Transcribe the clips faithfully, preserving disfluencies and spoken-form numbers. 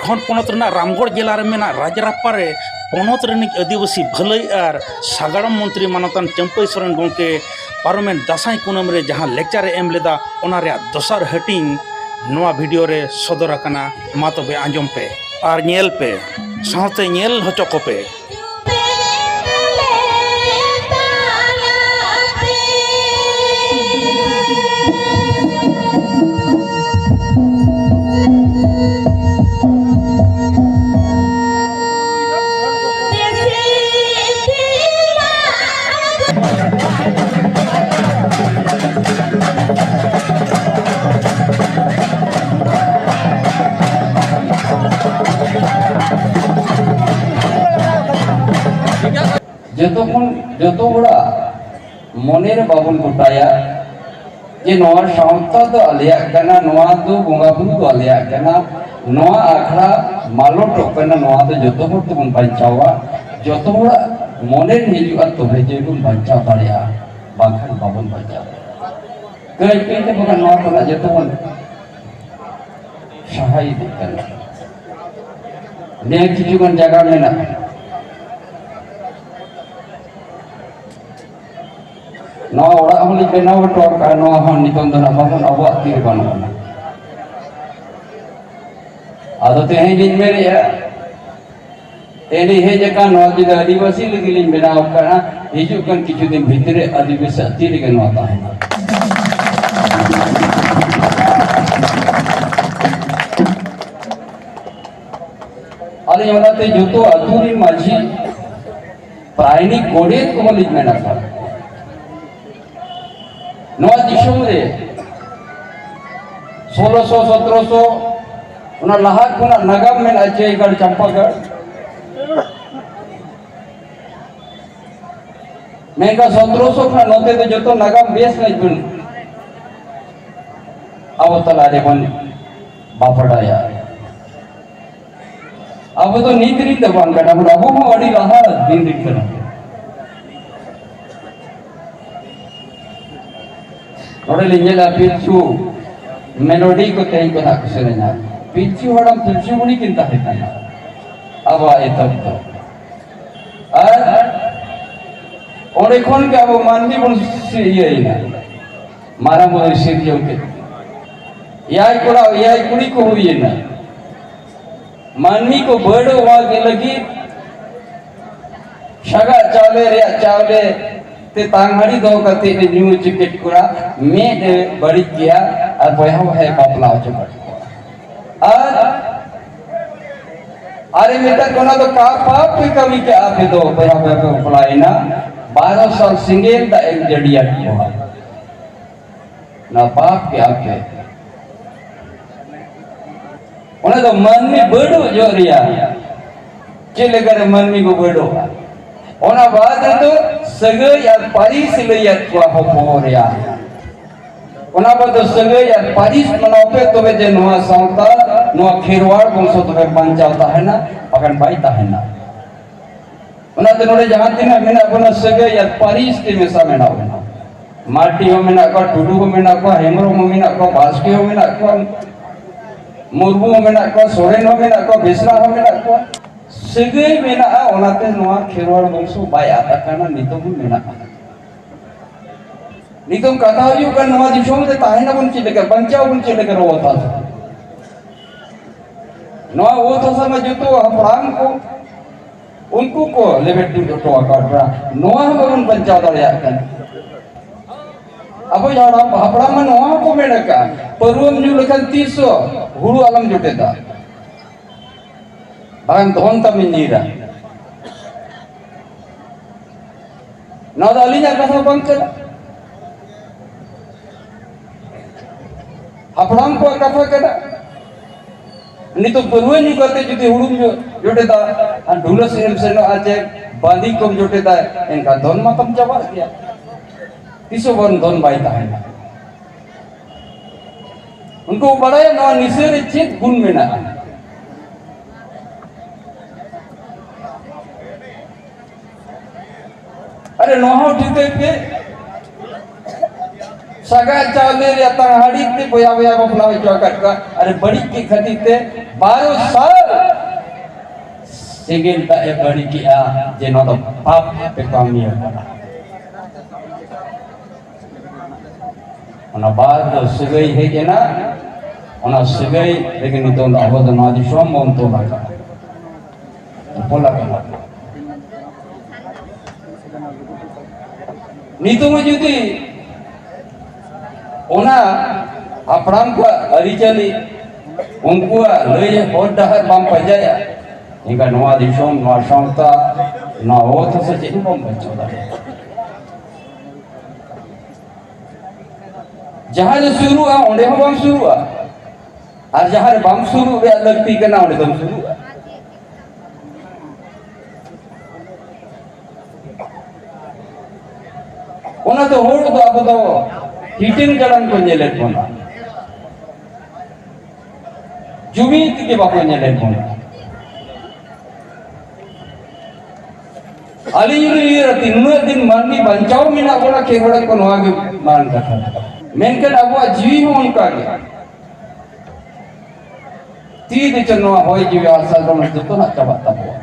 ᱡᱷᱟᱲᱠᱷᱚᱸᱰ ᱯᱚᱱᱚᱛ ᱨᱮᱱᱟᱜ ᱨᱟᱢᱜᱚᱲ ᱡᱮᱞᱟ ᱨᱮ ᱢᱮᱱᱟᱜ ᱨᱟᱡᱽᱨᱟᱯᱯᱟ ᱨᱮ ᱯᱚᱱᱚᱛ ᱨᱤᱱᱤᱡ ᱟᱹᱫᱤᱵᱟᱹᱥᱤ ᱵᱷᱟᱹᱞᱟᱹᱭ ᱟᱨ ᱥᱟᱜᱟᱲᱚᱢ ᱢᱚᱱᱛᱨᱤ ᱢᱟᱱᱚᱛᱟᱱ ᱪᱟᱹᱢᱯᱟᱹᱭ ᱥᱚᱨᱮᱱ ᱜᱚᱢᱠᱮ ᱯᱟᱨᱚᱢᱮᱱ ᱫᱟᱸᱥᱟᱭ ᱠᱩᱱᱟᱹᱢᱤ ᱨᱮ ᱡᱟᱦᱟᱸ lecture ᱮ ᱮᱢ ᱞᱮᱫᱟ, ᱚᱱᱟ ᱨᱮᱭᱟᱜ ᱫᱚᱥᱟᱨ ᱦᱟᱹᱴᱤᱧ ᱱᱚᱣᱟ video ᱨᱮ ᱥᱚᱫᱚᱨ ᱟᱠᱟᱱᱟ᱾ ᱢᱟ ᱛᱚᱵᱮ ᱟᱸᱡᱚᱢ ᱯᱮ ᱟᱨ ᱧᱮᱞ ᱯᱮ, ᱥᱟᱶᱛᱮ ᱧᱮᱞ ᱦᱚᱪᱚ ᱠᱚᱯᱮ᱾ ᱡᱚᱛᱚ ᱠᱷᱚᱱ, ᱡᱚᱛᱚ ᱦᱚᱲᱟᱜ ᱢᱚᱱᱮ ᱨᱮ ᱵᱟᱵᱚᱱ ᱜᱚᱴᱟᱭᱟ ᱡᱮ ᱱᱚᱣᱟ ᱥᱟᱶᱛᱟ ᱫᱚ ᱟᱞᱮᱭᱟᱜ ᱠᱟᱱᱟ, ᱱᱚᱣᱟ ᱫᱚ ᱵᱚᱸᱜᱟ ᱵᱩᱨᱩ ᱫᱚ ᱟᱞᱮᱭᱟᱜ ᱠᱟᱱᱟ, ᱱᱚᱣᱟ ᱟᱠᱷᱲᱟ ᱢᱟᱞᱚᱴᱚᱜ ᱠᱟᱱᱟ, ᱱᱚᱣᱟ ᱫᱚ ᱡᱚᱛᱚ ᱦᱚᱲ ᱛᱮᱵᱚᱱ ᱵᱟᱧᱪᱟᱣᱟ᱾ ᱡᱚᱛᱚ ᱦᱚᱲᱟᱜ ᱢᱚᱱᱮ ᱨᱮ ᱦᱤᱡᱩᱜᱼᱟ, ᱛᱚᱵᱮ ᱡᱮ ᱵᱚᱱ ᱵᱟᱧᱪᱟᱣ ᱫᱟᱲᱮᱭᱟᱜᱼᱟ, ᱵᱟᱝᱠᱷᱟᱱ ᱵᱟᱵᱚᱱ ᱵᱟᱧᱪᱟᱣ ᱫᱟᱲᱮᱭᱟᱜᱼᱟ᱾ ᱠᱟᱹᱡ ᱠᱟᱹᱡ ᱛᱮ ᱵᱟᱠᱷᱟᱱ ᱱᱚᱣᱟ ᱠᱷᱚᱱᱟᱜ ᱡᱚᱛᱚ ᱵᱚᱱ ᱥᱟᱦᱟ ᱤᱫᱤᱜ ᱠᱟᱱᱟ᱾ ᱱᱤᱭᱟᱹ ᱠᱤᱪᱷᱩ ᱜᱟᱱ ᱡᱟᱭᱜᱟ ᱢᱮᱱᱟᱜᱼᱟ, ᱱᱚᱣᱟ ᱚᱲᱟᱜ ᱦᱚᱸᱞᱤᱧ ᱵᱮᱱᱟᱣ ᱦᱚᱴᱚ ᱟᱠᱟᱫᱼᱟ, ᱱᱚᱣᱟ ᱦᱚᱸ ᱱᱤᱛᱚᱝ ᱫᱚ ᱱᱟᱜ ᱵᱟᱵᱚᱱ, ᱟᱵᱚᱣᱟᱜ ᱛᱤ ᱨᱮ ᱵᱟᱹᱱᱩᱜ ᱟᱱᱟ᱾ ᱟᱫᱚ ᱛᱮᱦᱮᱧ ᱞᱤᱧ ᱢᱮᱱᱮᱫᱼᱟ, ᱛᱮᱦᱮᱧ ᱞᱤᱧ ᱦᱮᱡ ᱟᱠᱟᱱ, ᱱᱚᱣᱟ ᱡᱩᱫᱤ ᱟᱹᱫᱤᱵᱟᱹᱥᱤ ᱞᱟᱹᱜᱤᱫ ᱞᱤᱧ ᱵᱮᱱᱟᱣ ᱟᱠᱟᱫᱼᱟ, ᱦᱤᱡᱩᱜ ᱠᱟᱱ ᱠᱤᱪᱷᱩ ᱫᱤᱱ ᱵᱷᱤᱛᱨᱤ ᱨᱮ ᱟᱹᱫᱤᱵᱟᱹᱥᱤᱭᱟᱜ ᱛᱤ ᱨᱮᱜᱮ ᱱᱚᱣᱟ ᱛᱟᱦᱮᱱᱟ᱾ ᱟᱹᱞᱤᱧ ᱚᱱᱟᱛᱮ ᱡᱚᱛᱚ ᱟᱹᱛᱩ ᱨᱤᱱ ᱢᱟᱹᱡᱷᱤ, ᱯᱟᱨᱟᱭᱱᱤᱠ, ᱜᱚᱰᱮᱛ ᱠᱚᱦᱚᱸ ᱞᱤᱧ ᱢᱮᱱ ᱟᱠᱟᱫ ᱱᱚᱣᱟ ᱫᱤᱥᱚᱢ ᱨᱮ ᱥᱳᱞᱳᱥᱚ, ᱥᱚᱛᱨᱚᱥᱚ, ᱚᱱᱟ ᱞᱟᱦᱟ ᱠᱷᱚᱱᱟᱜ ᱱᱟᱜᱟᱢ ᱢᱮᱱᱟᱜᱼᱟ, ᱪᱟᱹᱭᱜᱟᱲ, ᱪᱟᱢᱯᱟᱜᱟᱲ᱾ ᱢᱮᱱᱠᱷᱟᱱ ᱥᱚᱛᱨᱚᱥᱚ ᱠᱷᱚᱱᱟᱜ ᱱᱚᱛᱮ ᱫᱚ ᱡᱚᱛᱚ ᱱᱟᱜᱟᱢ ᱵᱮᱥ ᱧᱚᱜ ᱵᱚᱱ ᱟᱵᱚ ᱛᱟᱞᱟ ᱨᱮᱵᱚᱱ ᱵᱟᱯᱲᱟᱭᱟ᱾ ᱟᱵᱚ ᱫᱚ ᱱᱤᱛ ᱨᱤᱱ ᱫᱚ ᱵᱟᱝ ᱠᱟᱱᱟ ᱵᱚᱱ, ᱟᱵᱚ ᱦᱚᱸ ᱟᱹᱰᱤ ᱞᱟᱦᱟ ᱫᱤᱱ ᱨᱤᱱ ᱠᱟᱱᱟ ᱵᱚᱱ᱾ ᱱᱚᱰᱮ ᱞᱤᱧ ᱧᱮᱞᱟ ᱯᱤᱞᱪᱩ ᱢᱮᱞᱳᱰᱤ ᱠᱚ ᱛᱮᱦᱮᱧ ᱠᱚ ᱱᱟᱜ ᱠᱚ ᱥᱮᱨᱮᱧᱟ᱾ ᱯᱤᱞᱪᱩ ᱦᱟᱲᱟᱢ ᱯᱤᱞᱪᱩ ᱵᱩᱲᱦᱤ ᱠᱤᱱ ᱛᱟᱦᱮᱸ ᱠᱟᱱᱟ ᱟᱵᱚᱣᱟᱜ ᱮᱛᱚᱦᱚᱵ ᱫᱚ᱾ ᱟᱨ ᱚᱸᱰᱮ ᱠᱷᱚᱱ ᱜᱮ ᱟᱵᱚ ᱢᱟᱹᱱᱢᱤ ᱵᱚᱱ ᱥᱤ-, ᱤᱭᱟᱹᱭᱮᱱᱟ, ᱢᱟᱨᱟᱝ ᱵᱚᱱ ᱥᱤᱨᱡᱟᱹᱣ ᱠᱮᱫ᱾ ᱮᱭᱟᱭ ᱠᱚᱲᱟ, ᱮᱭᱟᱭ ᱠᱩᱲᱤ ᱠᱚ ᱦᱩᱭᱮᱱᱟ᱾ ᱢᱟᱹᱱᱢᱤ ᱠᱚ ᱵᱟᱹᱰᱚᱜ ᱞᱟᱹᱜᱤᱫ ᱥᱟᱜᱟᱫ ᱪᱟᱣᱞᱮ ᱨᱮᱭᱟᱜ ᱪᱟᱣᱞᱮ ᱛᱮ ᱛᱟᱝᱦᱟᱹᱲᱤ ᱫᱚᱦᱚ ᱠᱟᱛᱮ ᱮ ᱧᱩ ᱦᱚᱪᱚ ᱠᱮᱫ ᱠᱚᱣᱟ, ᱢᱮᱫ ᱮ ᱵᱟᱹᱲᱤᱡ ᱠᱮᱜᱼᱟ ᱟᱨ ᱵᱚᱭᱦᱟ ᱵᱚᱭᱦᱟᱭ ᱵᱟᱯᱞᱟ ᱦᱚᱪᱚ ᱠᱮᱫ ᱠᱚᱣᱟ᱾ ᱟᱨ, ᱟᱨ ᱮ ᱢᱮᱛᱟ ᱠᱚ ᱠᱟᱱᱟ, ᱫᱚ ᱠᱟ ᱯᱟᱯ ᱯᱮ ᱠᱟᱹᱢᱤ ᱠᱮᱜᱼᱟ ᱟᱯᱮ ᱫᱚ ᱵᱚᱭᱦᱟ ᱵᱚᱭᱦᱟ ᱯᱮ ᱵᱟᱯᱞᱟᱭᱮᱱᱟ? ᱵᱟᱨᱚ ᱥᱟᱞ ᱥᱮᱸᱜᱮᱞ ᱫᱟᱜ ᱮ ᱡᱟᱹᱲᱤᱭᱟᱫ ᱠᱚᱣᱟ᱾ ᱱᱚᱣᱟ ᱯᱟᱯ ᱠᱮᱜᱼᱟ ᱯᱮ᱾ ᱚᱱᱟ ᱫᱚ ᱢᱟᱹᱱᱢᱤ ᱵᱟᱹᱰᱚᱜ ᱡᱚᱦᱚᱜ ᱨᱮᱭᱟᱜ᱾ ᱪᱮᱫ ᱞᱮᱠᱟᱨᱮ ᱢᱟᱹᱱᱢᱤ ᱠᱚ ᱵᱟᱹᱰᱚᱜᱼᱟ? ᱚᱱᱟ ᱵᱟᱫ ᱨᱮᱫᱚ ᱥᱟᱹᱜᱟᱹᱭ ᱟᱨ ᱯᱟᱹᱨᱤᱥ ᱞᱟᱹᱭᱟᱫ ᱠᱚᱣᱟ ᱦᱚᱯᱚᱱ ᱨᱮᱭᱟᱜ᱾ ᱚᱱᱟ ᱵᱟᱫ ᱫᱚ ᱥᱟᱹᱜᱟᱹᱭ ᱟᱨ ᱯᱟᱹᱨᱤᱥ ᱢᱟᱱᱟᱣ ᱯᱮ, ᱛᱚᱵᱮ ᱡᱮ ᱱᱚᱣᱟ ᱥᱟᱶᱛᱟ, ᱱᱚᱣᱟ ᱠᱷᱮᱨᱣᱟᱲ ᱵᱚᱝᱥᱚ ᱛᱚᱵᱮ ᱵᱟᱧᱪᱟᱣ ᱛᱟᱦᱮᱱᱟ, ᱵᱟᱠᱷᱟᱱ ᱵᱟᱭ ᱛᱟᱦᱮᱱᱟ᱾ ᱚᱱᱟᱛᱮ ᱱᱚᱰᱮ ᱡᱟᱦᱟᱸ ᱛᱤᱱᱟᱹᱜ ᱢᱮᱱᱟᱜ ᱵᱚᱱᱟ, ᱥᱟᱹᱜᱟᱹᱭ ᱟᱨ ᱯᱟᱹᱨᱤᱥ ᱛᱮ ᱢᱮᱥᱟ ᱢᱮᱱᱟᱜ ᱵᱚᱱᱟ᱾ ᱢᱟᱨᱰᱤ ᱦᱚᱸ ᱢᱮᱱᱟᱜ ᱠᱚᱣᱟ, ᱴᱩᱰᱩ ᱦᱚᱸ ᱢᱮᱱᱟᱜ ᱠᱚᱣᱟ, ᱦᱮᱢᱵᱨᱚᱢ ᱦᱚᱸ ᱢᱮᱱᱟᱜ ᱠᱚᱣᱟ, ᱵᱟᱥᱠᱮ ᱦᱚᱸ ᱢᱮᱱᱟᱜ ᱠᱚᱣᱟ, ᱢᱩᱨᱢᱩ ᱦᱚᱸ ᱢᱮᱱᱟᱜ ᱠᱚᱣᱟ, ᱥᱚᱨᱮᱱ ᱦᱚᱸ ᱢᱮᱱᱟᱜ ᱠᱚᱣᱟ, ᱵᱮᱥᱨᱟ ᱦᱚᱸ ᱢᱮᱱᱟᱜ ᱠᱚᱣᱟ᱾ ᱥᱟᱹᱜᱟᱹᱭ ᱢᱮᱱᱟᱜᱼᱟ, ᱚᱱᱟᱛᱮ ᱱᱚᱣᱟ ᱠᱷᱮᱨᱣᱟᱲ ᱵᱚᱝᱥᱚ ᱵᱟᱭ ᱟᱫ ᱟᱠᱟᱱᱟ, ᱱᱤᱛᱚᱜ ᱦᱚᱸ ᱢᱮᱱᱟᱜᱼᱟ᱾ ᱱᱤᱛᱚᱜ ᱠᱟᱛᱷᱟ ᱦᱩᱭᱩᱜ ᱠᱟᱱᱟ, ᱱᱚᱣᱟ ᱫᱤᱥᱚᱢ ᱨᱮ ᱛᱟᱦᱮᱱᱟᱵᱚᱱ ᱪᱮᱫ ᱞᱮᱠᱟ, ᱵᱟᱧᱪᱟᱣ ᱵᱚᱱ ᱪᱮᱫ ᱞᱮᱠᱟ ᱨᱚᱲ ᱛᱟᱦᱮᱸ? ᱱᱚᱣᱟ ᱚᱛ ᱦᱟᱥᱟ ᱢᱟ ᱡᱚᱛᱚ ᱦᱟᱯᱲᱟᱢ ᱠᱚ, ᱩᱱᱠᱩ ᱠᱚ ᱞᱮᱵᱮᱫ ᱦᱚᱴᱚ ᱟᱠᱟᱫ ᱵᱚᱱᱟ᱾ ᱱᱚᱣᱟ ᱦᱚᱸ ᱵᱟᱵᱚᱱ ᱵᱟᱧᱪᱟᱣ ᱫᱟᱲᱮᱭᱟᱜ ᱠᱟᱱᱟ᱾ ᱟᱵᱚ ᱦᱟᱲᱟᱢ, ᱦᱟᱯᱲᱟᱢ ᱢᱟ ᱱᱚᱣᱟ ᱦᱚᱸᱠᱚ ᱢᱮᱱ ᱟᱠᱟᱫ, "ᱯᱟᱹᱨᱣᱟᱹᱢ ᱧᱩ ᱞᱮᱠᱷᱟᱱ ᱛᱤᱥ ᱦᱚᱸ ᱦᱩᱲᱩ ᱟᱞᱚᱢ ᱡᱚᱴᱮᱫᱟ, ᱵᱟᱝ ᱫᱷᱚᱱ ᱛᱟᱢ ᱧᱤᱨᱟ᱾" ᱱᱚᱣᱟ ᱫᱚ ᱟᱹᱞᱤᱧᱟᱜ ᱠᱟᱛᱷᱟ ᱵᱟᱝ ᱠᱟᱱᱟ, ᱦᱟᱯᱲᱟᱢ ᱠᱚᱣᱟᱜ ᱠᱟᱛᱷᱟ ᱠᱟᱱᱟ᱾ ᱱᱤᱛᱚᱜ ᱯᱟᱹᱨᱣᱟᱹ ᱧᱩ ᱠᱟᱛᱮ ᱡᱩᱫᱤ ᱦᱩᱲᱩᱢ ᱡᱚ-, ᱡᱚᱴᱮᱫᱟ ᱟᱨ ᱰᱷᱩᱞᱟᱹ ᱥᱮᱫ ᱮᱢ ᱥᱮᱱᱚᱜᱼᱟ, ᱪᱮ ᱵᱟᱸᱫᱤ ᱠᱚᱢ ᱡᱚᱴᱮᱫᱟ, ᱮᱱᱠᱷᱟᱱ ᱫᱷᱚᱱ ᱢᱟᱛᱟᱢ ᱪᱟᱵᱟᱜ ᱜᱮᱭᱟ᱾ ᱛᱤᱥ ᱦᱚᱸ ᱵᱚᱱ ᱫᱷᱚᱱ ᱵᱟᱭ ᱛᱟᱦᱮᱱᱟ᱾ ᱩᱱᱠᱩ ᱵᱟᱲᱟᱭᱟ ᱱᱚᱣᱟ ᱱᱤᱥᱟᱹ ᱨᱮ ᱪᱮᱫ ᱜᱩᱱ ᱢᱮᱱᱟᱜᱼᱟ᱾ ᱟᱨᱮ, ᱱᱚᱣᱟ ᱦᱚᱸ ᱴᱷᱤᱠᱟᱹᱭ ᱯᱮ, ᱥᱟᱜᱟᱫ ᱪᱟᱣᱞᱮ ᱨᱮᱭᱟᱜ ᱛᱟᱝᱦᱟᱹᱲᱤ ᱛᱮ ᱵᱚᱭᱦᱟ ᱵᱚᱭᱦᱟ ᱵᱟᱯᱞᱟ ᱦᱚᱪᱚ ᱟᱠᱟᱫ ᱠᱚᱣᱟ᱾ ᱵᱟᱹᱲᱤᱡ ᱠᱮᱫ ᱠᱷᱟᱹᱛᱤᱨ ᱛᱮ ᱵᱟᱨᱚ ᱥᱟᱞ ᱥᱮᱸᱜᱮᱞ ᱫᱟᱜ ᱮ ᱵᱟᱹᱲᱤᱡ ᱠᱮᱜᱼᱟ, ᱡᱮ ᱱᱚᱣᱟ ᱫᱚ ᱯᱟᱯ ᱯᱮ ᱠᱟᱹᱢᱤ ᱟᱠᱟᱫᱟ᱾ ᱚᱱᱟ ᱵᱟᱨ ᱫᱚ ᱥᱟᱹᱜᱟᱹᱭ ᱦᱮᱡ ᱮᱱᱟ, ᱚᱱᱟ ᱥᱟᱹᱜᱟᱹᱭ ᱨᱮᱜᱮ ᱱᱤᱛᱚᱝ ᱫᱚ ᱟᱵᱚ ᱫᱚ ᱱᱚᱣᱟ ᱫᱤᱥᱚᱢ ᱵᱚᱱ ᱛᱚᱞ ᱟᱠᱟᱫᱟ, ᱛᱚᱯᱚᱞ ᱟᱠᱟᱫᱟ᱾ ᱱᱤᱛᱚᱝ ᱦᱚᱸ ᱡᱩᱫᱤ ᱚᱱᱟ ᱦᱟᱯᱲᱟᱢ ᱠᱚᱣᱟᱜ ᱟᱹᱨᱤᱪᱟᱹᱞᱤ, ᱩᱱᱠᱩᱣᱟᱜ ᱞᱟᱹᱭ ᱦᱚᱨ ᱰᱟᱦᱟᱨ ᱵᱟᱢ ᱯᱟᱸᱡᱟᱭᱟ, ᱮᱱᱠᱷᱟᱱ ᱱᱚᱣᱟ ᱫᱤᱥᱚᱢ, ᱱᱚᱣᱟ ᱥᱟᱶᱛᱟ, ᱱᱚᱣᱟ ᱚᱛ ᱦᱟᱥᱟ ᱪᱮᱫ ᱦᱚᱸ ᱵᱟᱢ ᱵᱟᱧᱪᱟᱣ ᱫᱟᱲᱮᱭᱟᱜᱼᱟ᱾ ᱡᱟᱦᱟᱸ ᱨᱮ ᱥᱩᱨᱩᱜᱼᱟ, ᱚᱸᱰᱮ ᱦᱚᱸ ᱵᱟᱢ ᱥᱩᱨᱩᱜᱼᱟ, ᱟᱨ ᱡᱟᱦᱟᱸ ᱨᱮ ᱵᱟᱢ ᱥᱩᱨᱩᱜ ᱨᱮᱭᱟᱜ ᱞᱟᱹᱠᱛᱤ ᱠᱟᱱᱟ, ᱚᱸᱰᱮ ᱫᱚᱢ ᱥᱩᱨᱩᱜᱼᱟ᱾ ᱚᱱᱟᱛᱮ ᱦᱚᱲ ᱫᱚ ᱟᱵᱚ ᱫᱚ ᱦᱤᱴᱤᱱ ᱠᱟᱲᱟᱱ ᱠᱚ ᱧᱮᱞᱮᱫ ᱵᱚᱱᱟ, ᱡᱩᱢᱤᱫ ᱜᱮ ᱵᱟᱠᱚ ᱧᱮᱞᱮᱫ ᱵᱚᱱᱟ᱾ ᱟᱹᱞᱤᱧ ᱞᱤᱧ ᱩᱭᱦᱟᱹᱨᱟ, ᱛᱤᱱᱟᱹᱜ ᱫᱤᱱ ᱢᱟᱹᱱᱢᱤ ᱵᱟᱧᱪᱟᱣ ᱢᱮᱱᱟᱜ ᱵᱚᱱᱟ, ᱠᱮᱵᱚᱞ ᱠᱚ ᱱᱚᱣᱟ ᱜᱮ ᱢᱟᱨᱟᱝ ᱠᱟᱛᱷᱟ᱾ ᱢᱮᱱᱠᱷᱟᱱ ᱟᱵᱚᱣᱟᱜ ᱡᱤᱣᱤ ᱦᱚᱸ ᱚᱱᱠᱟ ᱜᱮ᱾ ᱛᱤ ᱨᱮᱪᱚ ᱱᱚᱣᱟ ᱦᱚᱭ ᱡᱤᱣᱤ ᱦᱟᱥᱟ ᱦᱚᱲᱢᱚ ᱡᱚᱛᱚᱱᱟᱜ ᱪᱟᱵᱟᱜ ᱛᱟᱵᱚᱣᱟ᱾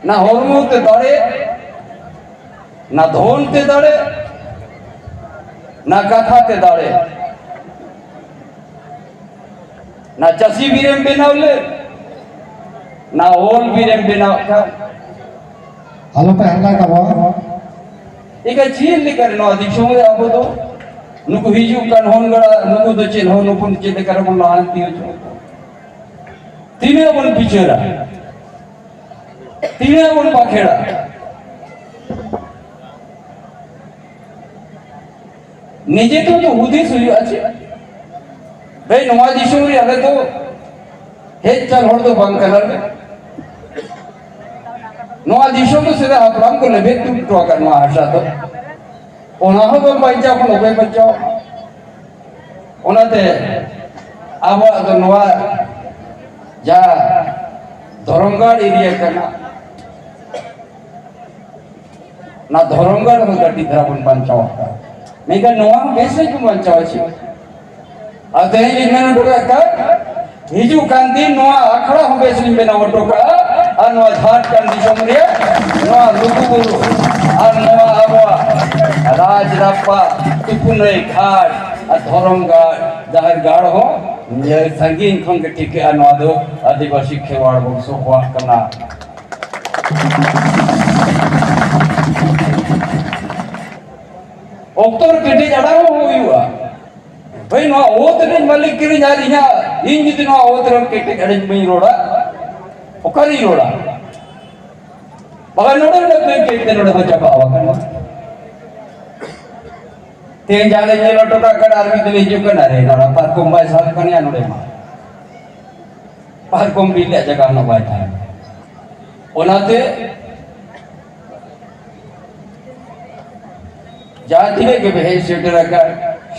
ᱱᱟ ᱦᱚᱲᱢᱚ ᱛᱮ ᱫᱟᱲᱮ, ᱱᱟ ᱫᱷᱚᱱ ᱛᱮ ᱫᱟᱲᱮ, ᱱᱟ ᱠᱟᱛᱷᱟ ᱛᱮ ᱫᱟᱲᱮ, ᱱᱟ ᱪᱟᱹᱥᱤ ᱵᱤᱨᱮᱢ ᱵᱮᱱᱟᱣ ᱞᱮ, ᱱᱟ ᱚᱞ ᱵᱤᱨᱮᱢ ᱵᱮᱱᱟᱣ ᱠᱷᱟᱱ᱾ ᱟᱞᱚᱯᱮ ᱦᱟᱨᱞᱟ ᱠᱟᱵᱚ᱾ ᱮᱱᱠᱷᱟᱱ ᱪᱮᱫ ᱞᱮᱠᱟᱨᱮ ᱱᱚᱣᱟ ᱫᱤᱥᱚᱢ ᱨᱮ ᱟᱵᱚ ᱫᱚ ᱱᱩᱠᱩ ᱦᱤᱡᱩᱜ ᱠᱟᱱ ᱦᱚᱱ ᱜᱟᱲᱟ, ᱱᱩᱠᱩ ᱫᱚ ᱪᱮᱫ ᱦᱚᱸ, ᱱᱩᱠᱩ ᱪᱮᱫ ᱞᱮᱠᱟ ᱨᱮᱵᱚᱱ ᱞᱟᱦᱟᱱᱛᱤ ᱦᱚᱪᱚ ᱠᱚᱣᱟ? ᱛᱤᱱᱟᱹᱜ ᱵᱚᱱ ᱵᱤᱪᱟᱹᱨᱟ, ᱛᱤᱱᱟᱹᱜ ᱵᱚᱱ ᱵᱟᱠᱷᱮᱲᱟ? ᱱᱤᱡᱮ ᱛᱮ ᱫᱚ ᱦᱩᱫᱤᱥ ᱦᱩᱭᱩᱜᱼᱟ ᱪᱮ, ᱵᱷᱟᱹᱭ, ᱱᱚᱣᱟ ᱫᱤᱥᱚᱢ ᱨᱮ ᱟᱞᱮ ᱫᱚ ᱦᱮᱡ ᱪᱟᱞ ᱦᱚᱲ ᱫᱚ ᱵᱟᱝ ᱠᱟᱱᱟᱞᱮ᱾ ᱱᱚᱣᱟ ᱫᱤᱥᱚᱢ ᱫᱚ ᱥᱮᱫᱟᱭ ᱦᱟᱯᱲᱟᱢ ᱠᱚ ᱞᱮᱵᱮᱫ ᱦᱚᱴᱚ ᱟᱠᱟᱫ ᱱᱚᱣᱟ ᱦᱟᱥᱟ ᱫᱚ᱾ ᱚᱱᱟ ᱦᱚᱸ ᱵᱟᱝ ᱵᱟᱧᱪᱟᱣ ᱠᱷᱟᱱ ᱚᱠᱚᱭ ᱵᱟᱧᱪᱟᱣ? ᱚᱱᱟᱛᱮ ᱟᱵᱚᱣᱟᱜ ᱫᱚ ᱱᱚᱣᱟ ᱡᱟᱦᱟᱸ ᱫᱷᱚᱨᱚᱢ ᱜᱟᱲ ᱮᱨᱤᱭᱟ ᱠᱟᱱᱟ, ᱚᱱᱟ ᱫᱷᱚᱨᱚᱢ ᱜᱟᱲ ᱦᱚᱸ ᱠᱟᱹᱴᱤᱡ ᱫᱷᱟᱨᱟ ᱵᱚᱱ ᱵᱟᱧᱪᱟᱣ ᱟᱠᱟᱫᱟ᱾ ᱢᱮᱱᱠᱷᱟᱱ ᱱᱚᱣᱟ ᱦᱚᱸ ᱵᱮᱥ ᱧᱚᱜ ᱵᱚᱱ ᱵᱟᱧᱪᱟᱣᱟ ᱪᱮ? ᱟᱨ ᱛᱮᱦᱮᱧ ᱞᱤᱧ ᱢᱮᱱ ᱦᱚᱴᱚ ᱠᱟᱜ ᱠᱟᱱ, ᱦᱤᱡᱩᱜ ᱠᱟᱱ ᱫᱤᱱ ᱱᱚᱣᱟ ᱟᱠᱷᱲᱟ ᱦᱚᱸ ᱵᱮᱥ ᱞᱤᱧ ᱵᱮᱱᱟᱣ ᱦᱚᱴᱚ ᱠᱟᱜᱼᱟ᱾ ᱟᱨ ᱱᱚᱣᱟ ᱡᱷᱟᱲᱠᱷᱚᱸᱰ ᱫᱤᱥᱚᱢ ᱨᱮᱭᱟᱜ ᱱᱚᱣᱟ ᱞᱩᱜᱩᱵᱩᱨᱩ ᱟᱨ ᱱᱚᱣᱟ ᱟᱵᱚᱣᱟᱜ ᱨᱟᱡᱽ ᱨᱟᱯᱯᱟ, ᱛᱩᱯᱩᱱᱟᱹᱭ ᱜᱷᱟᱴ ᱟᱨ ᱫᱷᱚᱨᱚᱢ ᱜᱟᱲ, ᱡᱟᱦᱮᱨ ᱜᱟᱲ ᱦᱚᱸ ᱧᱮᱞ ᱥᱟᱺᱜᱤᱧ ᱠᱷᱚᱱ ᱜᱮ ᱴᱷᱤᱠᱟᱹᱜᱼᱟ᱾ ᱱᱚᱣᱟ ᱫᱚ ᱟᱹᱫᱤᱵᱟᱹᱥᱤ ᱠᱷᱮᱨᱣᱟᱲ ᱵᱚᱝᱥᱚ ᱠᱚᱣᱟᱜ ᱠᱟᱱᱟ᱾ ᱚᱠᱛᱚ ᱨᱮ ᱠᱮᱴᱮᱡ ᱟᱲᱟᱝ ᱦᱚᱸ ᱦᱩᱭᱩᱜᱼᱟ᱾ ᱵᱷᱟᱹᱭ, ᱱᱚᱣᱟ ᱚᱛ ᱨᱮᱱ ᱢᱟᱹᱞᱤᱠ ᱠᱟᱹᱱᱟᱹᱧ ᱟᱨ ᱤᱧᱟᱹᱜ, ᱤᱧ ᱡᱩᱫᱤ ᱱᱚᱣᱟ ᱚᱛ ᱨᱮ ᱠᱮᱴᱮᱡ ᱟᱲᱟᱝ ᱵᱟᱹᱧ ᱨᱚᱲᱟ, ᱚᱠᱟᱨᱮᱧ ᱨᱚᱲᱟ? ᱵᱟᱠᱷᱟᱱ ᱱᱚᱰᱮ ᱱᱚᱰᱮ ᱠᱟᱹᱡ ᱠᱟᱹᱡ ᱛᱮ ᱱᱚᱰᱮ ᱠᱚ ᱪᱟᱵᱟᱜᱼᱟ᱾ ᱵᱟᱠᱷᱟᱱ ᱛᱮᱦᱮᱧ ᱡᱟᱦᱟᱸ ᱞᱮ ᱧᱮᱞ ᱦᱚᱴᱚ ᱠᱟᱜ ᱠᱟᱱᱟ, ᱟᱨ ᱢᱤᱫ ᱫᱤᱱ ᱦᱤᱡᱩᱜ ᱠᱟᱱᱟ ᱨᱮ, ᱱᱚᱰᱮ ᱯᱟᱨᱠᱚᱢ ᱵᱟᱭ ᱥᱟᱵ ᱠᱟᱱᱟ ᱱᱚᱰᱮ ᱢᱟ᱾ ᱯᱟᱨᱠᱚᱢ ᱵᱤᱞ ᱨᱮᱭᱟᱜ ᱡᱟᱭᱜᱟ ᱦᱚᱸ ᱵᱟᱭ ᱛᱟᱦᱮᱱᱟ᱾ ᱚᱱᱟᱛᱮ ᱡᱟᱦᱟᱸ ᱛᱤᱱᱟᱹᱜ ᱜᱮ ᱦᱮᱡ ᱥᱮᱴᱮᱨ ᱟᱠᱟᱱ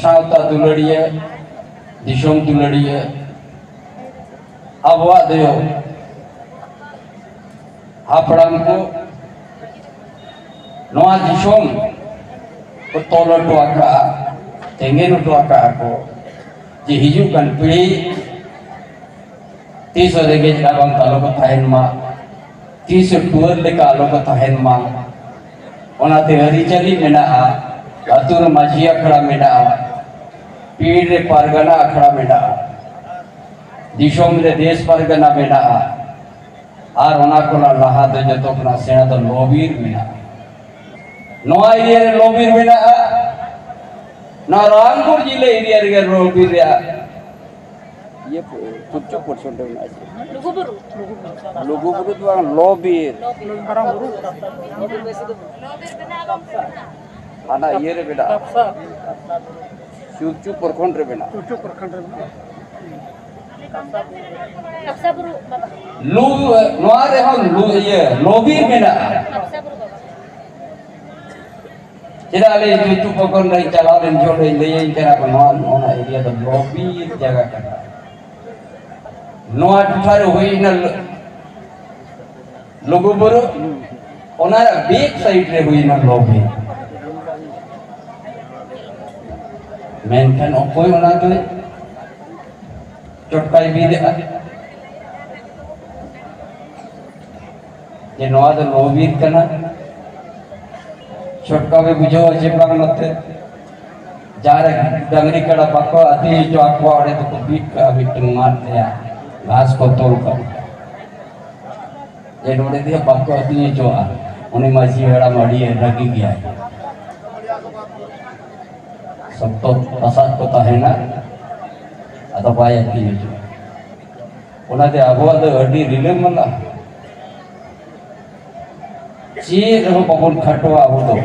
ᱥᱟᱶᱛᱟ ᱫᱩᱞᱟᱹᱲᱤᱭᱟᱹ, ᱫᱤᱥᱚᱢ ᱫᱩᱞᱟᱹᱲᱤᱭᱟᱹ, ᱟᱵᱚᱣᱟᱜ ᱫᱚ ᱦᱟᱯᱲᱟᱢ ᱠᱚ ᱱᱚᱣᱟ ᱫᱤᱥᱚᱢ ᱠᱚ ᱛᱚᱞ ᱦᱚᱴᱚ ᱟᱠᱟᱫᱼᱟ, ᱛᱮᱸᱜᱮᱱ ᱦᱚᱴᱚ ᱟᱠᱟᱫᱼᱟ ᱠᱚ, ᱡᱮ ᱦᱤᱡᱩᱜ ᱠᱟᱱ ᱯᱤᱲᱦᱤ ᱛᱤᱥ ᱦᱚᱸ ᱨᱮᱸᱜᱮᱡ ᱨᱟᱵᱟᱝ ᱛᱮ ᱟᱞᱚ ᱠᱚ ᱛᱟᱦᱮᱱ ᱢᱟ, ᱛᱤᱥ ᱦᱚᱸ ᱴᱩᱣᱟᱹᱨ ᱞᱮᱠᱟ ᱟᱞᱚ ᱠᱚ ᱛᱟᱦᱮᱱ ᱢᱟ᱾ ᱚᱱᱟᱛᱮ ᱟᱹᱨᱤᱪᱟᱹᱞᱤ ᱢᱮᱱᱟᱜᱼᱟ, ᱟᱹᱛᱩ ᱨᱮ ᱢᱟᱹᱡᱷᱤ ᱟᱠᱷᱲᱟ ᱢᱮᱱᱟᱜᱼᱟ, ᱯᱤᱲ ᱨᱮ ᱯᱟᱨᱜᱟᱱᱟ ᱟᱠᱷᱲᱟ ᱢᱮᱱᱟᱜᱼᱟ, ᱫᱤᱥᱚᱢ ᱨᱮ ᱫᱮᱥ ᱯᱟᱨᱜᱟᱱᱟ ᱢᱮᱱᱟᱜᱼᱟ᱾ ᱟᱨ ᱚᱱᱟ ᱠᱷᱚᱱᱟᱜ ᱞᱟᱦᱟ ᱫᱚ ᱡᱚᱛᱚ ᱠᱷᱚᱱᱟᱜ ᱥᱮᱬᱟ ᱫᱚ ᱞᱚᱵᱤᱨ ᱢᱮᱱᱟᱜᱼᱟ᱾ ᱱᱚᱣᱟ ᱮᱨᱤᱭᱟ ᱨᱮ ᱞᱚᱵᱤᱨ ᱢᱮᱱᱟᱜᱼᱟ᱾ ᱱᱚᱣᱟ ᱨᱟᱢᱜᱚᱲ ᱡᱤᱞᱟᱹ ᱮᱨᱤᱭᱟ ᱨᱮᱜᱮ ᱞᱚᱵᱤᱨ ᱨᱮᱭᱟᱜ ᱤᱭᱟᱹ ᱯᱚ-, ᱪᱩᱯᱪᱩᱯ ᱯᱚᱨᱥᱮᱱᱴ ᱢᱮᱱᱟᱜᱼᱟ ᱪᱮ? ᱞᱩᱜᱩᱵᱩᱨᱩ᱾ ᱞᱩᱜᱩᱵᱩᱨᱩ ᱫᱚ ᱵᱟᱝ, ᱞᱚᱵᱤᱨ᱾ ᱞᱚᱵᱤᱨ᱾ ᱦᱟᱱᱟ ᱤᱭᱟᱹ ᱨᱮ ᱢᱮᱱᱟᱜᱼᱟ᱾ ᱪᱩᱯᱪᱩᱯ ᱯᱨᱚᱠᱷᱚᱸᱰ ᱨᱮ ᱢᱮᱱᱟᱜᱼᱟ᱾ ᱪᱩᱯᱪᱩᱯ ᱯᱨᱚᱠᱷᱚᱸᱰ ᱨᱮ ᱢᱮᱱᱟᱜᱼᱟ᱾ ᱞᱩ-, ᱱᱚᱣᱟ ᱨᱮᱦᱚᱸ ᱞᱩ-, ᱤᱭᱟᱹ, ᱞᱚᱵᱤᱨ ᱢᱮᱱᱟᱜᱼᱟ᱾ ᱪᱮᱫᱟᱜ ᱞᱟᱹᱭ ᱡᱩᱛᱩ ᱯᱚᱠᱚᱨ ᱞᱟᱹᱭ ᱪᱟᱞᱟᱣ ᱞᱮᱱ ᱡᱚᱦᱚᱜ ᱞᱟᱹᱭ, ᱞᱟᱹᱭᱟᱹᱧ ᱠᱟᱱᱟ ᱠᱚ, ᱱᱚᱣᱟ, ᱱᱚᱣᱟ ᱮᱨᱤᱭᱟ ᱫᱚ ᱞᱚᱵᱤ ᱡᱟᱭᱜᱟ ᱠᱟᱱᱟ᱾ ᱱᱚᱣᱟ ᱴᱚᱴᱷᱟ ᱨᱮ ᱦᱩᱭᱱᱟ ᱞᱚ-, ᱞᱩᱜᱩᱵᱩᱨᱩ, ᱚᱱᱟ ᱵᱮᱠ ᱥᱟᱭᱤᱰ ᱨᱮ ᱦᱩᱭᱱᱟ ᱞᱚᱵᱤ᱾ ᱢᱮᱱᱠᱷᱟᱱ ᱚᱠᱚᱭ ᱚᱱᱟ ᱫᱚᱭ ᱪᱚᱴᱠᱟᱭ ᱵᱤᱫ ᱮᱫᱟ ᱡᱮ ᱱᱚᱣᱟ ᱫᱚ ᱞᱚ ᱵᱤᱨ ᱠᱟᱱᱟ᱾ ᱪᱚᱴᱠᱟ ᱯᱮ ᱵᱩᱡᱷᱟᱹᱣᱟ ᱡᱮ ᱵᱟᱝ ᱱᱚᱛᱮ ᱡᱟᱦᱟᱸ ᱨᱮ ᱰᱟᱝᱨᱤ ᱠᱟᱰᱟ ᱵᱟᱠᱚ ᱟᱹᱛᱤᱧ ᱦᱚᱪᱚ ᱟᱠᱚᱣᱟ, ᱚᱸᱰᱮ ᱫᱚᱠᱚ ᱵᱤᱫ ᱠᱟᱜᱼᱟ ᱢᱤᱫᱴᱟᱝ ᱢᱟᱫ ᱨᱮᱭᱟᱜ ᱜᱷᱟᱥ ᱠᱚ ᱛᱚᱞ ᱠᱟᱜᱼᱟ᱾ ᱡᱮ ᱱᱚᱰᱮ ᱫᱚ ᱵᱟᱠᱚ ᱟᱹᱛᱤᱧ ᱦᱚᱪᱚᱣᱟᱜᱼᱟ᱾ ᱩᱱᱤ ᱢᱟᱹᱡᱷᱤ ᱦᱟᱲᱟᱢ ᱟᱹᱰᱤ ᱨᱟᱹᱜᱤ ᱜᱮᱭᱟᱭ, ᱥᱚᱠᱛᱚ ᱯᱟᱥᱟᱫ ᱠᱚ ᱛᱟᱦᱮᱱᱟ, ᱟᱫᱚ ᱵᱟᱭ ᱟᱹᱛᱤᱧ ᱦᱚᱪᱚᱣᱟᱜᱼᱟ᱾ ᱚᱱᱟᱛᱮ ᱟᱵᱚᱣᱟᱜ ᱫᱚ ᱟᱹᱰᱤ ᱨᱤᱞᱟᱹᱢᱟᱞᱟ, ᱪᱮᱫ ᱨᱮᱦᱚᱸ ᱵᱟᱵᱚᱱ ᱠᱷᱟᱴᱚᱜᱼᱟ ᱟᱵᱚ ᱫᱚ᱾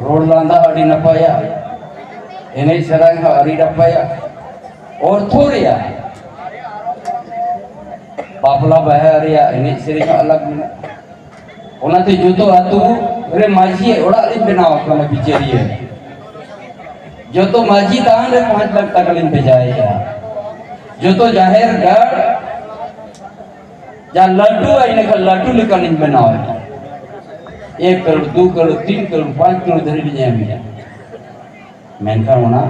ᱨᱚᱲ ᱞᱟᱸᱫᱟ ᱟᱹᱰᱤ ᱱᱟᱯᱟᱭᱟ, ᱮᱱᱮᱡ ᱥᱮᱨᱮᱧ ᱦᱚᱸ ᱟᱹᱰᱤ ᱱᱟᱯᱟᱭᱟ, ᱚᱨᱛᱷᱚ ᱨᱮᱭᱟᱜ ᱵᱟᱯᱞᱟ ᱵᱟᱦᱟ ᱨᱮᱭᱟᱜ ᱮᱱᱮᱡ ᱥᱮᱨᱮᱧ ᱦᱚᱸ ᱟᱞᱟᱜᱽ ᱢᱮᱱᱟᱜᱼᱟ᱾ ᱚᱱᱟᱛᱮ ᱡᱚᱛᱚ ᱟᱹᱛᱩ ᱨᱮ ᱢᱟᱹᱡᱷᱤ ᱚᱲᱟᱜ ᱞᱤᱧ ᱵᱮᱱᱟᱣ ᱟᱠᱟᱱᱟ ᱵᱤᱪᱟᱹᱨᱤᱭᱟᱹ᱾ ᱡᱚᱛᱚ ᱢᱟᱹᱡᱷᱤ ᱛᱷᱟᱱ ᱨᱮ ᱯᱟᱸᱪ ᱞᱟᱠᱷ ᱴᱟᱠᱟ ᱞᱤᱧ ᱵᱷᱮᱡᱟᱭᱮᱫᱼᱟ᱾ ᱡᱚᱛᱚ ᱡᱟᱦᱮᱨ ᱜᱟᱲ ᱡᱟ ᱞᱟᱹᱴᱩ ᱤᱱᱟᱹ ᱠᱷᱟᱱ ᱞᱟᱹᱴᱩ ᱞᱮᱠᱟᱱᱤᱧ ᱵᱮᱱᱟᱣᱮᱫᱼᱟ᱾ ᱮᱠ ᱠᱟᱨᱳᱲ, ᱫᱩ ᱠᱟᱨᱳᱲ, ᱛᱤᱱ ᱠᱟᱨᱳᱲ, ᱯᱟᱸᱪ ᱠᱟᱨᱳᱲ ᱫᱷᱟᱹᱨᱤᱡ ᱞᱤᱧ ᱮᱢᱮᱫᱼᱟ᱾ ᱢᱮᱱᱠᱷᱟᱱ ᱚᱱᱟ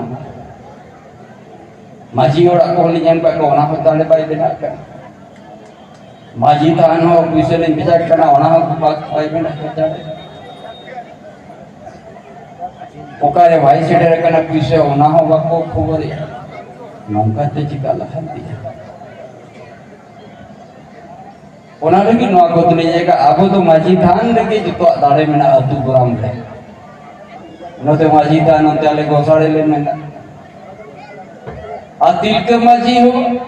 ᱢᱟᱹᱡᱷᱤ ᱚᱲᱟᱜ ᱠᱚᱦᱚᱸ ᱞᱤᱧ ᱮᱢ ᱠᱟᱜ ᱠᱚᱣᱟ, ᱚᱱᱟ ᱦᱚᱸ ᱛᱟᱦᱞᱮ ᱵᱟᱭ ᱵᱮᱱᱟᱜ ᱠᱟᱱᱟ᱾ ᱢᱟᱹᱡᱷᱤ ᱛᱷᱟᱱ ᱦᱚᱸ ᱯᱩᱭᱥᱟᱹ ᱞᱤᱧ ᱵᱷᱮᱡᱟ ᱠᱟᱱᱟ, ᱚᱱᱟ ᱦᱚᱸ ᱵᱟᱭ ᱵᱮᱱᱟᱜ ᱠᱟᱱᱟ᱾ ᱚᱠᱟᱨᱮ ᱵᱟᱭ ᱥᱮᱴᱮᱨ ᱟᱠᱟᱱᱟ ᱯᱩᱭᱥᱟᱹ, ᱚᱱᱟ ᱦᱚᱸ ᱵᱟᱠᱚ ᱠᱷᱚᱵᱚᱨᱮᱜᱼᱟ᱾ ᱱᱚᱝᱠᱟᱛᱮ ᱪᱤᱠᱟ ᱞᱟᱦᱟᱱᱛᱤᱜᱼᱟ? ᱚᱱᱟ ᱞᱟᱹᱜᱤᱫ ᱱᱚᱣᱟ ᱠᱚ ᱫᱚᱞᱤᱧ ᱮᱢ ᱠᱟᱜᱼᱟ, ᱟᱵᱚ ᱫᱚ ᱢᱟᱹᱡᱷᱤ ᱛᱷᱟᱱ ᱨᱮᱜᱮ ᱡᱚᱛᱚᱣᱟᱜ ᱫᱟᱲᱮ ᱢᱮᱱᱟᱜᱼᱟ ᱟᱹᱛᱩ ᱜᱚᱨᱟᱢ ᱨᱮ᱾ ᱱᱚᱛᱮ ᱢᱟᱹᱡᱷᱤ ᱛᱷᱟᱱ, ᱱᱚᱛᱮ ᱟᱞᱮ ᱜᱚᱥᱟᱲᱮ ᱞᱮ ᱢᱮᱱᱟ᱾ ᱟᱨ ᱛᱤᱞᱠᱟᱹ ᱢᱟᱹᱡᱷᱤ ᱦᱚᱸ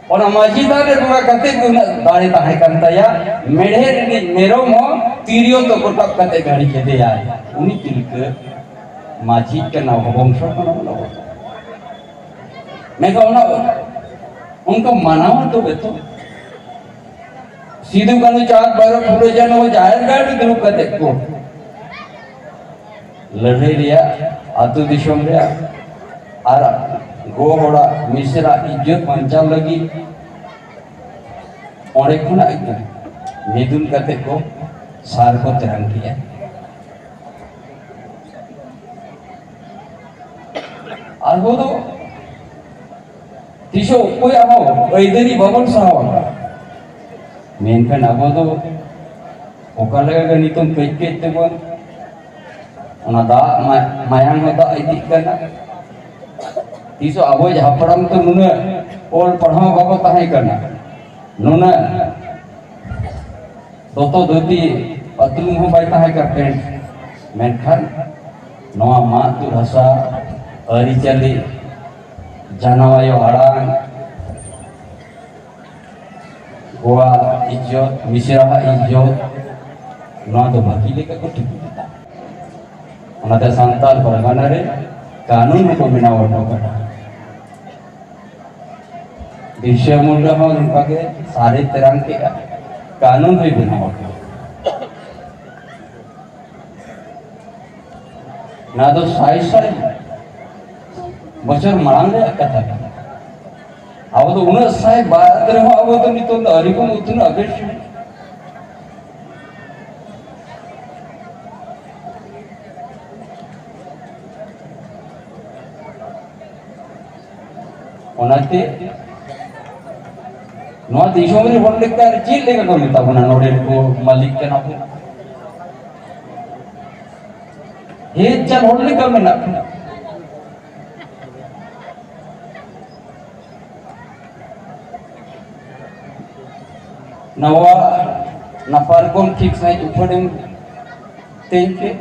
ᱚᱱᱟ ᱢᱟᱹᱡᱷᱤ ᱛᱷᱟᱱ ᱨᱮ ᱵᱚᱸᱜᱟ ᱠᱟᱛᱮ ᱜᱮ ᱩᱱᱟᱹᱜ ᱫᱟᱲᱮ ᱛᱟᱦᱮᱸ ᱠᱟᱱ ᱛᱟᱭᱟ᱾ ᱢᱮᱲᱦᱮᱫ ᱨᱤᱱᱤᱡ ᱢᱮᱨᱚᱢ ᱦᱚᱸ ᱛᱤᱨᱭᱳ ᱛᱚ ᱠᱚᱴᱟᱵ ᱠᱟᱛᱮ ᱜᱟᱹᱲᱤ ᱠᱮᱫᱮᱭᱟᱭ᱾ ᱩᱱᱤ ᱛᱤᱞᱠᱟᱹ ᱢᱟᱹᱡᱷᱤ ᱠᱟᱱᱟ, ᱵᱚᱝᱥᱚ ᱠᱟᱱᱟ ᱚᱱᱟ ᱵᱚᱝᱥᱚ᱾ ᱢᱮᱱᱠᱷᱟᱱ ᱚᱱᱟ ᱚᱱᱠᱟ ᱢᱟᱱᱟᱣ ᱛᱚᱵᱮ ᱛᱚ᱾ ᱥᱤᱫᱩ ᱠᱟᱹᱱᱦᱩ ᱪᱟᱸᱫ ᱵᱷᱟᱭᱨᱚ ᱯᱷᱩᱞᱳ ᱡᱷᱟᱱᱳ ᱡᱟᱦᱮᱨ ᱜᱟᱲ ᱨᱮ ᱫᱩᱲᱩᱵ ᱠᱟᱛᱮ ᱠᱚ ᱞᱟᱹᱲᱦᱟᱹᱭ ᱨᱮᱭᱟᱜ, ᱟᱹᱛᱩ ᱫᱤᱥᱚᱢ ᱨᱮᱭᱟᱜ ᱟᱨ ᱜᱚ ᱦᱚᱲᱟᱜ ᱢᱤᱥᱨᱟ ᱤᱡᱽᱡᱚᱛ ᱵᱟᱧᱪᱟᱣ ᱞᱟᱹᱜᱤᱫ ᱚᱸᱰᱮ ᱠᱷᱚᱱᱟᱜ ᱜᱮ ᱢᱤᱫᱩᱱ ᱠᱟᱛᱮ ᱠᱚ ᱥᱟᱨ ᱠᱚ ᱛᱮᱨᱟᱝ ᱠᱮᱜᱼᱟ᱾ ᱟᱵᱚ ᱫᱚ ᱛᱤᱥ ᱦᱚᱸ ᱚᱠᱚᱭᱟᱜ ᱦᱚᱸ ᱟᱹᱭᱫᱟᱹᱨᱤ ᱵᱟᱵᱚᱱ ᱥᱟᱦᱟᱣᱟ᱾ ᱢᱮᱱᱠᱷᱟᱱ ᱟᱵᱚ ᱫᱚ ᱚᱠᱟ ᱞᱮᱠᱟ ᱜᱮ ᱱᱤᱛᱚᱝ ᱠᱟᱹᱡ ᱠᱟᱹᱡ ᱛᱮᱵᱚᱱ, ᱚᱱᱟ ᱫᱟᱜ ᱢᱟ-, ᱢᱟᱭᱟᱝ ᱦᱚᱸ ᱫᱟᱜ ᱤᱫᱤᱜ ᱠᱟᱱᱟ᱾ ᱛᱤᱥ ᱦᱚᱸ ᱟᱵᱚᱭᱤᱡ ᱦᱟᱯᱲᱟᱢ ᱠᱚ ᱱᱩᱱᱟᱹᱜ ᱚᱞ ᱯᱟᱲᱦᱟᱣ ᱵᱟᱠᱚ ᱛᱟᱦᱮᱸ ᱠᱟᱱᱟ, ᱱᱩᱱᱟᱹᱜ ᱫᱚᱛᱚ ᱫᱷᱩᱛᱤ ᱯᱟᱹᱛᱞᱩᱢ ᱦᱚᱸ ᱵᱟᱭ ᱛᱟᱦᱮᱸ ᱠᱟᱱ ᱛᱟᱦᱮᱸᱫ᱾ ᱢᱮᱱᱠᱷᱟᱱ ᱱᱚᱣᱟ ᱢᱟᱜ ᱛᱩᱫ ᱦᱟᱥᱟ, ᱟᱹᱨᱤᱪᱟᱹᱞᱤ, ᱡᱟᱱᱟᱢ ᱟᱭᱳ ᱟᱲᱟᱝ, ᱜᱚᱣᱟ ᱤᱡᱽᱡᱚᱛ, ᱢᱤᱥᱨᱟᱣᱟᱜ ᱤᱡᱽᱡᱚᱛ, ᱱᱚᱣᱟ ᱫᱚ ᱵᱷᱟᱹᱜᱤ ᱞᱮᱠᱟ ᱠᱚ ᱴᱷᱤᱠ ᱠᱮᱫᱟ᱾ ᱚᱱᱟᱛᱮ ᱥᱟᱱᱛᱟᱲ ᱯᱟᱨᱜᱟᱱᱟ ᱨᱮ ᱠᱟᱹᱱᱩᱱ ᱦᱚᱸᱠᱚ ᱵᱮᱱᱟᱣ ᱦᱚᱴᱚ ᱠᱟᱫᱟ᱾ ᱵᱤᱨᱥᱟ ᱢᱩᱱᱰᱟ ᱦᱚᱸ ᱱᱚᱝᱠᱟ ᱜᱮ ᱥᱟᱹᱨᱤ ᱛᱮᱨᱟᱝ ᱠᱮᱫᱼᱟ, ᱠᱟᱹᱱᱩᱱ ᱦᱚᱸᱭ ᱵᱮᱱᱟᱣ ᱦᱚᱴᱚ ᱠᱟᱫᱟ᱾ ᱱᱚᱣᱟ ᱫᱚ ᱥᱟᱭ ᱥᱟᱭ ᱵᱚᱪᱷᱚᱨ ᱢᱟᱲᱟᱝ ᱨᱮᱭᱟᱜ ᱠᱟᱛᱷᱟ ᱠᱟᱱᱟ᱾ ᱟᱵᱚ ᱫᱚ ᱩᱱᱟᱹᱜ ᱥᱟᱭ ᱵᱟᱫ ᱨᱮᱦᱚᱸ ᱟᱵᱚ ᱫᱚ ᱱᱤᱛᱚᱝ ᱫᱚ ᱟᱹᱣᱨᱤ ᱵᱚᱱ ᱩᱛᱱᱟᱹᱜᱼᱟ, ᱵᱮᱥ᱾ ᱚᱱᱟᱛᱮ ᱱᱚᱣᱟ ᱫᱤᱥᱚᱢ ᱨᱮ ᱦᱚᱲ ᱞᱮᱠᱟ ᱪᱮᱫ ᱞᱮᱠᱟ ᱠᱚ ᱢᱮᱛᱟ ᱵᱚᱱᱟ? ᱱᱚᱰᱮᱱ ᱠᱚ ᱢᱟᱹᱞᱤᱠ ᱠᱟᱱᱟ ᱵᱚᱱ, ᱦᱮᱡ ᱪᱟᱞ ᱦᱚᱲ ᱞᱮᱠᱟ ᱢᱮᱱᱟᱜ ᱵᱚᱱᱟ᱾ ᱱᱚᱣᱟ ᱱᱟᱯᱟᱨᱠᱚᱢ ᱴᱷᱤᱠ ᱥᱟᱺᱦᱤᱡ ᱩᱯᱷᱟᱹᱲᱮᱢ ᱛᱮᱧ ᱠᱮᱫ᱾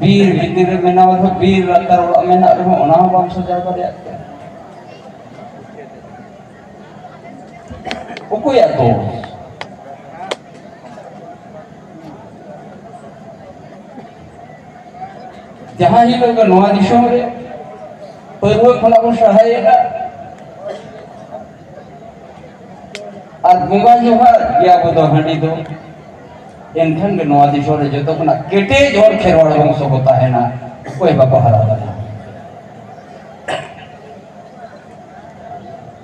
ᱵᱤᱨ ᱵᱷᱤᱛᱤᱨ ᱨᱮ ᱢᱮᱱᱟᱜ ᱨᱮᱦᱚᱸ, ᱵᱤᱨ ᱞᱟᱛᱟᱨ ᱚᱲᱟᱜ ᱢᱮᱱᱟᱜ ᱨᱮᱦᱚᱸ, ᱚᱱᱟ ᱦᱚᱸ ᱵᱟᱢ ᱥᱟᱡᱟᱣ ᱫᱟᱲᱮᱭᱟᱜ ᱠᱟᱱᱟ᱾ ᱚᱠᱚᱭᱟᱜ ᱫᱳᱥ? ᱡᱟᱦᱟᱸ ᱦᱤᱞᱳᱜ ᱜᱮ ᱱᱚᱣᱟ ᱫᱤᱥᱚᱢ ᱨᱮ ᱯᱟᱹᱨᱣᱟᱹ ᱠᱷᱚᱱᱟᱜ ᱵᱚᱱ ᱥᱟᱦᱟᱭᱮᱱᱟ ᱟᱨ ᱵᱚᱸᱜᱟ ᱡᱚᱦᱟᱨ ᱜᱮ ᱟᱵᱚ ᱫᱚ ᱦᱟᱺᱰᱤ ᱫᱚ, ᱮᱱᱠᱷᱟᱱ ᱜᱮ ᱱᱚᱣᱟ ᱫᱤᱥᱚᱢ ᱨᱮ ᱡᱚᱛᱚ ᱠᱷᱚᱱᱟᱜ ᱠᱮᱴᱮᱡ ᱦᱚᱲ ᱠᱷᱮᱨᱣᱟᱲ ᱵᱚᱝᱥᱚ ᱠᱚ ᱛᱟᱦᱮᱱᱟ, ᱚᱠᱚᱭ ᱵᱟᱠᱚ ᱦᱟᱨᱟ ᱫᱟᱲᱮᱭᱟᱜᱼᱟ᱾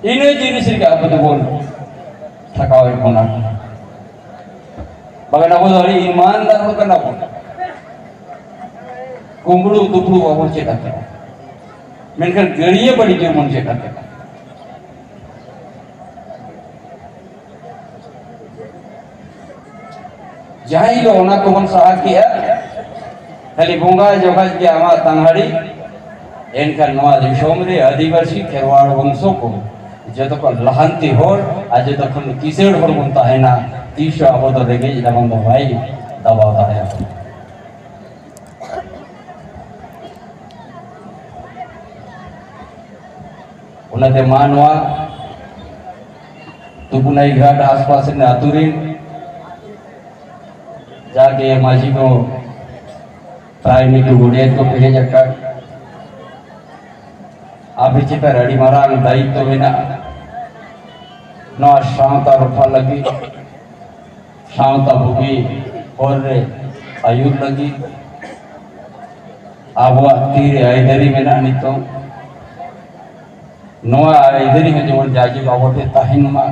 ᱤᱱᱟᱹ ᱡᱤᱱᱤᱥ ᱨᱮᱜᱮ ᱟᱵᱚ ᱫᱚᱵᱚᱱ ᱴᱷᱟᱠᱟᱣᱮᱫ ᱵᱚᱱᱟ᱾ ᱵᱟᱠᱷᱟᱱ ᱟᱵᱚ ᱫᱚ ᱟᱹᱰᱤ ᱤᱢᱟᱱᱫᱟᱨ ᱦᱚᱲ ᱠᱟᱱᱟ ᱵᱚᱱ᱾ ᱠᱩᱢᱵᱽᱲᱩ ᱫᱩᱯᱲᱩᱵ ᱵᱟᱵᱚᱱ ᱪᱮᱫ ᱟᱠᱟᱫᱟ, ᱢᱮᱱᱠᱷᱟᱱ ᱜᱟᱹᱲᱭᱟᱹ ᱵᱟᱹᱲᱤᱡ ᱵᱚᱱ ᱪᱮᱫ ᱟᱠᱟᱫᱟ᱾ ᱡᱟᱦᱟᱸᱭ ᱫᱚ ᱚᱱᱟ ᱠᱚᱵᱚᱱ ᱥᱟᱦᱟ ᱠᱮᱜᱼᱟ, ᱠᱷᱟᱹᱞᱤ ᱵᱚᱸᱜᱟ ᱡᱚᱦᱟᱨ ᱜᱮ ᱟᱢᱟᱜ ᱛᱟᱝᱦᱟᱲᱤ, ᱮᱱᱠᱷᱟᱱ ᱱᱚᱣᱟ ᱫᱤᱥᱚᱢ ᱨᱮ ᱟᱹᱫᱤᱵᱟᱹᱥᱤ ᱠᱷᱮᱨᱣᱟᱲ ᱵᱚᱝᱥᱚ ᱠᱚ ᱡᱚᱛᱚ ᱠᱷᱚᱱ ᱞᱟᱦᱟᱱᱛᱤ ᱦᱚᱲ ᱟᱨ ᱡᱚᱛᱚ ᱠᱷᱚᱱ ᱠᱤᱥᱟᱹᱬ ᱦᱚᱲ ᱵᱚᱱ ᱛᱟᱦᱮᱱᱟ, ᱛᱤᱥ ᱦᱚᱸ ᱟᱵᱚ ᱫᱚ ᱨᱮᱸᱜᱮᱡ ᱨᱟᱵᱟᱝ ᱫᱚ ᱵᱟᱭ ᱫᱟᱵᱟᱣ ᱫᱟᱲᱮᱭᱟᱵᱚᱱᱟ᱾ ᱚᱱᱟᱛᱮ ᱢᱟ ᱱᱚᱣᱟ ᱛᱩᱯᱩᱱᱟᱭ ᱜᱷᱟᱴ ᱟᱥᱯᱟᱥ ᱨᱮᱱ ᱟᱹᱛᱩ ᱨᱮᱱ ᱡᱟᱜᱮ ᱢᱟᱹᱡᱷᱤ ᱠᱚ, ᱯᱨᱟᱭ ᱱᱤᱛᱚᱜ ᱜᱚᱰᱮᱛ ᱠᱚ ᱯᱮ ᱦᱮᱡ ᱟᱠᱟᱱ, ᱟᱯᱮ ᱪᱮᱛᱟᱱ ᱨᱮ ᱟᱹᱰᱤ ᱢᱟᱨᱟᱝ ᱫᱟᱭᱤᱛᱛᱚ ᱢᱮᱱᱟᱜᱼᱟ᱾ ᱱᱚᱣᱟ ᱥᱟᱶᱛᱟ ᱨᱚᱯᱷᱟ ᱞᱟᱹᱜᱤᱫ, ᱥᱟᱶᱛᱟ ᱵᱩᱜᱤ ᱦᱚᱨ ᱨᱮ ᱟᱹᱭᱩᱨ ᱞᱟᱹᱜᱤᱫ ᱟᱵᱚᱣᱟᱜ ᱛᱤᱨᱮ ᱟᱹᱭᱫᱟᱹᱨᱤ ᱢᱮᱱᱟᱜᱼᱟ ᱱᱤᱛᱚᱝ᱾ ᱱᱚᱣᱟ ᱟᱹᱭᱫᱟᱹᱨᱤ ᱦᱚᱸ ᱡᱮᱢᱚᱱ ᱡᱟᱭᱡᱩᱜᱽ ᱟᱵᱚ ᱴᱷᱮᱱ ᱛᱟᱦᱮᱱ ᱢᱟ᱾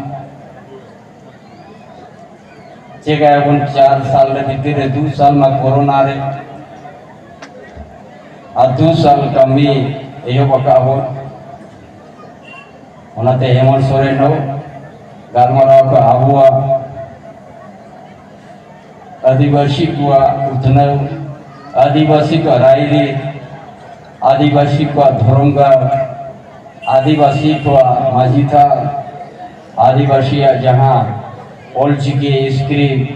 ᱪᱮᱠᱟᱭᱟᱵᱚᱱ, ᱪᱟᱨ ᱥᱟᱞ ᱨᱮ ᱵᱷᱤᱛᱤᱨ ᱨᱮ ᱫᱩ ᱥᱟᱞ ᱢᱟ ᱠᱳᱨᱳᱱᱟ ᱨᱮ, ᱟᱨ ᱫᱩ ᱥᱟᱞ ᱠᱟᱹᱢᱤ ᱮᱦᱚᱵ ᱟᱠᱟᱫ ᱵᱚᱱ᱾ ᱚᱱᱟᱛᱮ ᱦᱮᱢᱚᱱᱛ ᱥᱚᱨᱮᱱ ᱦᱚᱸ ᱜᱟᱞᱢᱟᱨᱟᱣ ᱠᱚ ᱟᱵᱚᱣᱟᱜ ᱟᱹᱫᱤᱵᱟᱹᱥᱤ ᱠᱚᱣᱟᱜ ᱩᱛᱱᱟᱹᱣ, ᱟᱹᱫᱤᱵᱟᱹᱥᱤ ᱠᱚᱣᱟᱜ ᱨᱟᱭᱨᱤᱛ, ᱟᱹᱫᱤᱵᱟᱹᱥᱤ ᱠᱚᱣᱟᱜ ᱫᱷᱚᱨᱚᱢ ᱜᱟᱲ, ᱟᱹᱫᱤᱵᱟᱹᱥᱤ ᱠᱚᱣᱟᱜ ᱢᱟᱹᱡᱷᱤ ᱛᱷᱟᱱ, ᱟᱹᱫᱤᱵᱟᱹᱥᱤᱭᱟᱜ ᱡᱟᱦᱟᱸ ᱚᱞᱪᱤᱠᱤ ᱥᱠᱨᱤᱯᱴ,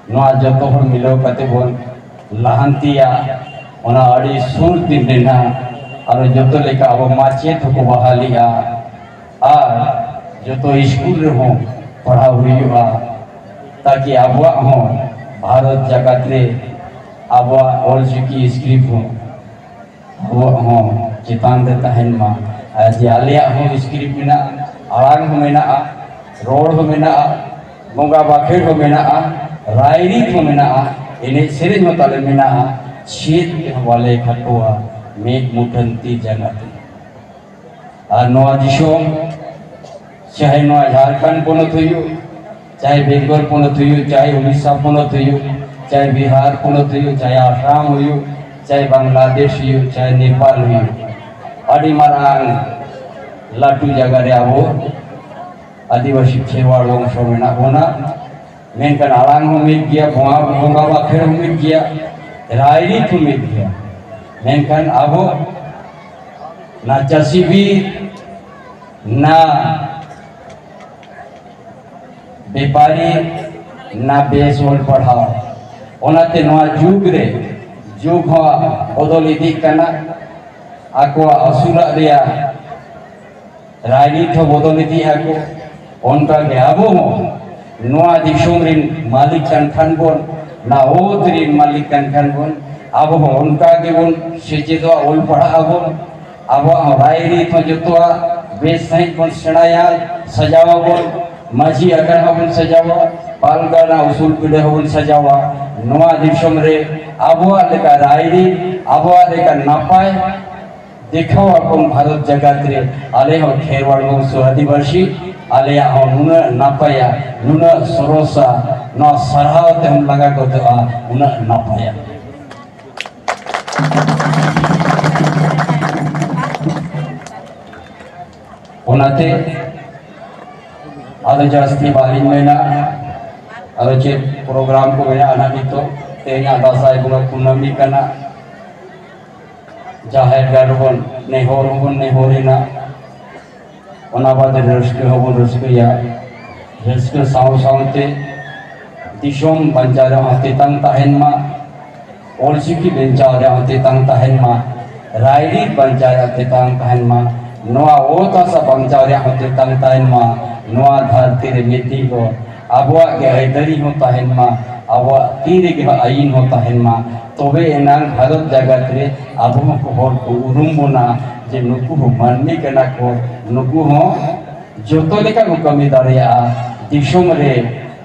ᱱᱚᱣᱟ ᱡᱚᱛᱚ ᱦᱚᱲ ᱢᱤᱞᱟᱹᱣ ᱠᱟᱛᱮ ᱵᱚᱱ ᱞᱟᱦᱟᱱᱛᱤᱭᱟ᱾ ᱚᱱᱟ ᱟᱹᱰᱤ ᱥᱩᱨ ᱫᱤᱱ ᱨᱮᱱᱟᱜ ᱟᱨᱚ ᱡᱚᱛᱚ ᱞᱮᱠᱟ ᱟᱵᱚ ᱢᱟᱪᱮᱫ ᱦᱚᱸᱠᱚ ᱵᱟᱦᱟᱞᱤᱜᱼᱟ ᱟᱨ ᱡᱚᱛᱚ ᱥᱠᱩᱞ ᱨᱮᱦᱚᱸ ᱯᱟᱲᱦᱟᱣ ᱦᱩᱭᱩᱜᱼᱟ, ᱛᱟᱠᱤ ᱟᱵᱚᱣᱟᱜ ᱦᱚᱸ ᱵᱷᱟᱨᱚᱛ ᱡᱟᱠᱟᱛ ᱨᱮ ᱟᱵᱚᱣᱟᱜ ᱚᱞᱪᱤᱠᱤ ᱥᱠᱨᱤᱯᱴ ᱦᱚᱸ ᱟᱵᱚᱣᱟᱜ ᱦᱚᱸ ᱪᱮᱛᱟᱱ ᱨᱮ ᱛᱟᱦᱮᱱ ᱢᱟ᱾ ᱟᱨ ᱡᱮ ᱟᱞᱮᱭᱟᱜ ᱦᱚᱸ ᱥᱠᱨᱤᱯᱴ ᱢᱮᱱᱟᱜᱼᱟ, ᱟᱲᱟᱝ ᱦᱚᱸ ᱢᱮᱱᱟᱜᱼᱟ, ᱨᱚᱲ ᱦᱚᱸ ᱢᱮᱱᱟᱜᱼᱟ, ᱵᱚᱸᱜᱟ ᱵᱟᱠᱷᱮᱲ ᱦᱚᱸ ᱢᱮᱱᱟᱜᱼᱟ, ᱨᱟᱭᱨᱤᱛ ᱦᱚᱸ ᱢᱮᱱᱟᱜᱼᱟ, ᱮᱱᱮᱡ ᱥᱮᱨᱮᱧ ᱦᱚᱸ ᱛᱟᱞᱮ ᱢᱮᱱᱟᱜᱼᱟ, ᱪᱮᱫ ᱛᱮᱦᱚᱸ ᱵᱟᱞᱮ ᱠᱷᱟᱴᱚᱣᱟ ᱢᱤᱫ ᱢᱩᱴᱷᱟᱹᱱ ᱛᱤ ᱡᱟᱸᱜᱟ ᱛᱮ᱾ ᱟᱨ ᱱᱚᱣᱟ ᱫᱤᱥᱚᱢ, ᱪᱟᱦᱮ ᱱᱚᱣᱟ ᱡᱷᱟᱲᱠᱷᱚᱸᱰ ᱯᱚᱱᱚᱛ ᱦᱩᱭᱩᱜ, ᱪᱟᱦᱮ ᱵᱮᱝᱜᱚᱞ ᱯᱚᱱᱚᱛ ᱦᱩᱭᱩᱜ, ᱪᱟᱦᱮ ᱩᱲᱤᱥᱥᱟ ᱯᱚᱱᱚᱛ ᱦᱩᱭᱩᱜ, ᱪᱟᱦᱮ ᱵᱤᱦᱟᱨ ᱯᱚᱱᱚᱛ ᱦᱩᱭᱩᱜ, ᱪᱟᱦᱮ ᱟᱥᱟᱢ ᱦᱩᱭᱩᱜ, ᱪᱟᱦᱮ ᱵᱟᱝᱞᱟᱫᱮᱥ ᱦᱩᱭᱩᱜ, ᱪᱟᱦᱮ ᱱᱮᱯᱟᱞ ᱦᱩᱭᱩᱜ, ᱟᱹᱰᱤ ᱢᱟᱨᱟᱝ ᱞᱟᱹᱴᱩ ᱡᱟᱭᱜᱟ ᱨᱮ ᱟᱵᱚ ᱟᱹᱫᱤᱵᱟᱹᱥᱤ ᱠᱷᱮᱨᱣᱟᱲ ᱵᱚᱝᱥᱚ ᱢᱮᱱᱟᱜ ᱵᱚᱱᱟ᱾ ᱢᱮᱱᱠᱷᱟᱱ ᱟᱲᱟᱝ ᱦᱚᱸ ᱢᱤᱫ ᱜᱮᱭᱟ, ᱵᱚᱸᱜᱟ, ᱵᱚᱸᱜᱟ ᱵᱟᱠᱷᱮᱲ ᱦᱚᱸ ᱢᱤᱫ ᱜᱮᱭᱟ, ᱨᱟᱭᱨᱤᱛ ᱦᱚᱸ ᱢᱤᱫ ᱜᱮᱭᱟ᱾ ᱢᱮᱱᱠᱷᱟᱱ ᱟᱵᱚ ᱱᱟ ᱪᱟᱹᱥᱤ ᱵᱤᱨ, ᱱᱟ ᱵᱮᱯᱟᱨᱤ, ᱱᱟ ᱵᱮᱥ ᱚᱞ ᱯᱟᱲᱦᱟᱣ᱾ ᱚᱱᱟᱛᱮ ᱱᱚᱣᱟ ᱡᱩᱜᱽ ᱨᱮ ᱡᱩᱜᱽ ᱦᱚᱸ ᱵᱚᱫᱚᱞ ᱤᱫᱤᱜ ᱠᱟᱱᱟ, ᱟᱠᱚᱣᱟᱜ ᱟᱹᱥᱩᱞᱟᱜ ᱨᱮᱭᱟᱜ ᱨᱟᱭᱨᱤᱛ ᱦᱚᱸ ᱵᱚᱫᱚᱞ ᱤᱫᱤᱜ ᱟᱠᱚ᱾ ᱚᱱᱠᱟᱜᱮ ᱟᱵᱚ ᱦᱚᱸ ᱱᱚᱣᱟ ᱫᱤᱥᱚᱢ ᱨᱮᱱ ᱢᱟᱹᱞᱤᱠ ᱠᱟᱱ ᱠᱷᱟᱱ ᱵᱚᱱ, ᱱᱚᱣᱟ ᱚᱛ ᱨᱮᱱ ᱢᱟᱹᱞᱤᱠ ᱠᱟᱱ ᱠᱷᱟᱱ ᱵᱚᱱ, ᱟᱵᱚ ᱦᱚᱸ ᱚᱱᱠᱟ ᱜᱮᱵᱚᱱ ᱥᱮᱪᱮᱫᱚᱜᱼᱟ, ᱚᱞ ᱯᱟᱲᱦᱟᱜ ᱟᱵᱚᱱ᱾ ᱟᱵᱚᱣᱟᱜ ᱦᱚᱸ ᱨᱟᱭᱨᱤᱛ ᱦᱚᱸ ᱡᱚᱛᱚᱣᱟᱜ ᱵᱮᱥ ᱥᱟᱺᱦᱤᱡ ᱵᱚᱱ ᱥᱮᱬᱟᱭᱟ, ᱥᱟᱡᱟᱣ ᱟᱵᱚᱱ, ᱢᱟᱹᱡᱷᱤ ᱟᱠᱷᱲᱟ ᱦᱚᱸᱵᱚᱱ ᱥᱟᱡᱟᱣᱟ, ᱯᱟᱞᱜᱟᱱᱟ ᱩᱥᱩᱞ ᱯᱤᱸᱰᱟᱹ ᱦᱚᱸᱵᱚᱱ ᱥᱟᱡᱟᱣᱟ᱾ ᱱᱚᱣᱟ ᱫᱤᱥᱚᱢ ᱨᱮ ᱟᱵᱚᱣᱟᱜ ᱞᱮᱠᱟ ᱨᱟᱭᱨᱤᱛ, ᱟᱵᱚᱣᱟᱜ ᱞᱮᱠᱟ ᱱᱟᱯᱟᱭ ᱫᱮᱠᱷᱟᱣ ᱟᱵᱚᱱ ᱵᱷᱟᱨᱚᱛ ᱡᱟᱠᱟᱛ ᱨᱮ᱾ ᱟᱞᱮ ᱦᱚᱸ ᱠᱷᱮᱨᱣᱟᱲ ᱵᱚᱝᱥᱚ ᱟᱹᱫᱤᱵᱟᱹᱥᱤ, ᱟᱞᱮᱭᱟᱜ ᱦᱚᱸ ᱱᱩᱱᱟᱹᱜ ᱱᱟᱯᱟᱭᱟ, ᱱᱩᱱᱟᱹᱜ ᱥᱚᱨᱚᱥᱟ, ᱱᱚᱣᱟ ᱥᱟᱨᱦᱟᱣ ᱛᱮᱦᱚᱸ ᱞᱟᱸᱜᱟ ᱜᱚᱫᱚᱜᱼᱟ, ᱩᱱᱟᱹᱜ ᱱᱟᱯᱟᱭᱟ᱾ ᱚᱱᱟᱛᱮ ᱟᱫᱚ ᱡᱟᱹᱥᱛᱤ ᱵᱟᱹᱞᱤᱧ ᱢᱮᱱᱟ᱾ ᱟᱫᱚ ᱪᱮᱫ ᱯᱨᱳᱜᱨᱟᱢ ᱠᱚ ᱢᱮᱱᱟᱜᱼᱟ ᱱᱟᱦᱟᱜ ᱱᱤᱛᱚᱜ? ᱛᱮᱦᱮᱧᱟᱜ ᱫᱟᱸᱥᱟᱭ ᱵᱚᱸᱜᱟ ᱠᱩᱱᱟᱹᱢᱤ ᱠᱟᱱᱟ᱾ ᱡᱟᱦᱮᱨ ᱜᱟᱲ ᱨᱮᱵᱚᱱ ᱱᱮᱦᱚᱨ ᱦᱚᱸᱵᱚᱱ ᱱᱮᱦᱚᱨ ᱮᱱᱟ, ᱚᱱᱟ ᱵᱟᱫᱮ ᱨᱟᱹᱥᱠᱟᱹ ᱦᱚᱸᱵᱚᱱ ᱨᱟᱹᱥᱠᱟᱹᱭᱟ᱾ ᱨᱟᱹᱥᱠᱟᱹ ᱥᱟᱶ ᱥᱟᱶᱛᱮ ᱫᱤᱥᱚᱢ ᱵᱟᱧᱪᱟᱣ ᱨᱮᱦᱚᱸ ᱛᱮᱛᱟᱝ ᱛᱟᱦᱮᱱ ᱢᱟ, ᱚᱞᱪᱤᱠᱤ ᱵᱟᱧᱪᱟᱣ ᱨᱮᱦᱚᱸ ᱛᱮᱛᱟᱝ ᱛᱟᱦᱮᱱ ᱢᱟ, ᱨᱟᱭᱨᱤᱛ ᱵᱟᱧᱪᱟᱣ ᱨᱮᱦᱚᱸ ᱛᱮᱛᱟᱝ ᱛᱟᱦᱮᱱ ᱢᱟ, ᱱᱚᱣᱟ ᱚᱛ ᱦᱟᱥᱟ ᱵᱟᱧᱪᱟᱣ ᱨᱮᱦᱚᱸ ᱛᱮᱛᱟᱝ ᱛᱟᱦᱮᱱ ᱢᱟ, ᱱᱚᱣᱟ ᱫᱷᱟᱹᱨᱛᱤ ᱨᱮ ᱢᱤᱫ ᱫᱤᱱ ᱫᱚ ᱟᱵᱚᱣᱟᱜ ᱜᱮ ᱟᱹᱭᱫᱟᱹᱨᱤ ᱦᱚᱸ ᱛᱟᱦᱮᱱ ᱢᱟ, ᱟᱵᱚᱣᱟᱜ ᱛᱤ ᱨᱮᱜᱮ ᱦᱚᱸ ᱟᱹᱭᱤᱱ ᱦᱚᱸ ᱛᱟᱦᱮᱱ ᱢᱟ᱾ ᱛᱚᱵᱮ ᱮᱱᱟᱝ ᱵᱷᱟᱨᱚᱛ ᱡᱟᱠᱟᱛ ᱨᱮ ᱟᱵᱚ ᱦᱚᱸ ᱦᱚᱲ ᱠᱚ ᱩᱨᱩᱢ ᱵᱚᱱᱟ ᱡᱮ ᱱᱩᱠᱩ ᱦᱚᱸ ᱢᱟᱹᱱᱢᱤ ᱠᱟᱱᱟ ᱠᱚ, ᱱᱩᱠᱩ ᱦᱚᱸ ᱡᱚᱛᱚ ᱞᱮᱠᱟ ᱠᱚ ᱠᱟᱹᱢᱤ ᱫᱟᱲᱮᱭᱟᱜᱼᱟ᱾ ᱫᱤᱥᱚᱢ ᱨᱮ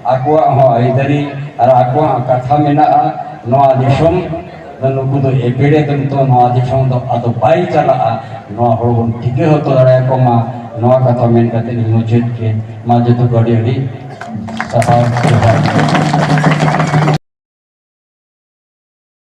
ᱟᱠᱚᱣᱟᱜ ᱦᱚᱸ ᱟᱹᱭᱫᱟᱹᱨᱤ ᱟᱨ ᱟᱠᱚᱣᱟᱜ ᱦᱚᱸ ᱠᱟᱛᱷᱟ ᱢᱮᱱᱟᱜᱼᱟ᱾ ᱱᱚᱣᱟ ᱫᱤᱥᱚᱢ ᱫᱚ ᱱᱩᱠᱩ ᱫᱚ ᱮᱯᱮᱲᱮ ᱫᱚ ᱱᱤᱛᱚᱜ ᱱᱚᱣᱟ ᱫᱤᱥᱚᱢ ᱫᱚ ᱟᱫᱚ ᱵᱟᱭ ᱪᱟᱞᱟᱜᱼᱟ᱾ ᱱᱚᱣᱟ ᱦᱚᱲ ᱵᱚᱱ ᱴᱷᱤᱠᱟᱹ ᱦᱚᱴᱚ ᱫᱟᱲᱮᱭᱟᱠᱚ ᱢᱟ, ᱱᱚᱣᱟ ᱠᱟᱛᱷᱟ ᱢᱮᱱ ᱠᱟᱛᱮ ᱤᱧ ᱢᱩᱪᱟᱹᱫ ᱠᱮᱫ᱾ ᱢᱟ ᱡᱚᱛᱚ ᱠᱚ ᱟᱹᱰᱤ ᱟᱹᱰᱤ ᱥᱟᱨᱦᱟᱣ, ᱡᱚᱦᱟᱨ᱾